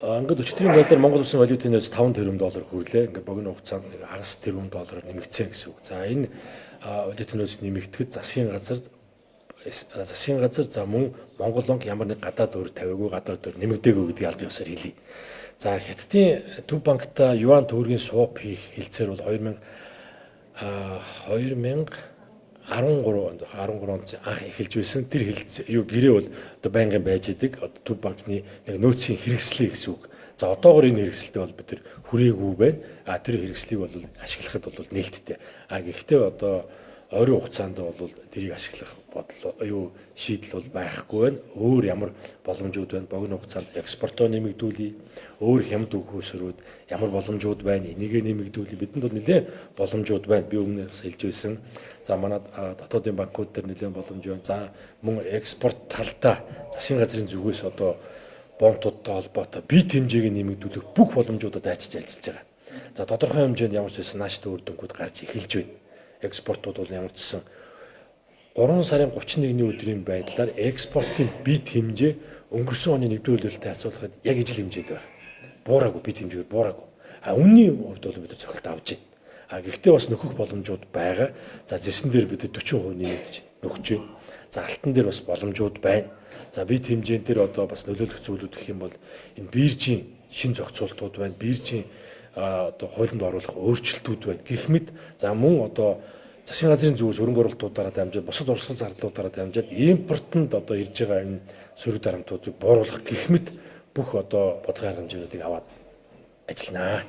Ингээд өчигдрийн байдлаар Монгол улсын валютын нөөц 5 тэрбум доллар хүрлээ. Ингээд богино хугацаанд нэг хагас тэрбум доллараар нэмэгдсэн гэсэн үг. За, энэ валютын нөөц нэмэгдэхэд засгийн газар, за мөн Монгол банк ямар нэг гадаад өр тавиагүй, гадаад өр нэмэгдээгүй гэдгийг албан ёсоор хэлье. За, Хятадын төв банктай юань төгрөгийн swap хийх хэлцээр бол 2013 онд, 13 онд анх эхэлж байсан. Тэр хэлц юу гэрээ бол одоо байнгын байж идэг. Одоо төв банкны нэг нөөцийн хэрэгслээ гэсэн үг. За, одоогор энэ хэрэгсэлтэй бол бид тэр хүрээгүй байна. А тэр хэрэгслийг бол ашиглахад бол нээлттэй. А гэхдээ одоо ойрын хугацаанд бол тэрийг ашиглах бодол юу шийдэл бол байхгүй байна. Өөр ямар боломжууд байна? Богино хугацаанд экспортоо нэмэгдүүлье. Өөр хямд өгөхөөсрүүд ямар боломжууд байна? Энийгээ нэмэгдүүлье. Бидэнд бол нэлээд боломжууд байна. Би өмнө хэлж байсан. За, манай дотоодын банкуд дээр нэлээд боломж байна. За, мөн экспорт талдаа засгийн газрын зүгээс одоо бонтуудтай холбоотой бит хэмжээг нэмэгдүүлэх бүх боломжуудад дайчилж ажиллаж байгаа. За, тодорхой хэмжээнд ямар ч байсан нааштай үр дүнгууд гарч эхэлж байна. Экспортууд бол ямар ч гэсэн 3 сарын 31-ний өдрийн байдлаар экспортын бит хэмжээ өнгөрсөн оны 1-р улиралтай харьцуулахад яг ижил хэмжээнд байна. Буураагүй, бит хэмжээгээр буураагүй. А үнийн хувьд бол бид цохилт авч байна. А гэхдээ бас нөхөх боломжууд байгаа. За, зэсэн дээр бид 40% нэмэгдэж нөхөж байна. За, алтан дээр бас боломжууд байна. За, бит хэмжээн дээр одоо бас нөлөөлөх зүйлүүд гэх юм бол энэ биржийн шин зохицуултууд байна. Биржийн одоо хуулинд оруулах өөрчлөлтүүд байна. Гэх мэт, за мөн одоо засгийн газрын зүгээс хөрөнгө оруулалтуудаараа дамжаад, бусад урсгал зарлуудаараа дамжаад импортод одоо ирж байгаа энэ сөрөг дарамтуудыг бууруулах гэх мэт бүх одоо бодлогын арга хэмжээнүүдийг аваад ажилланаа.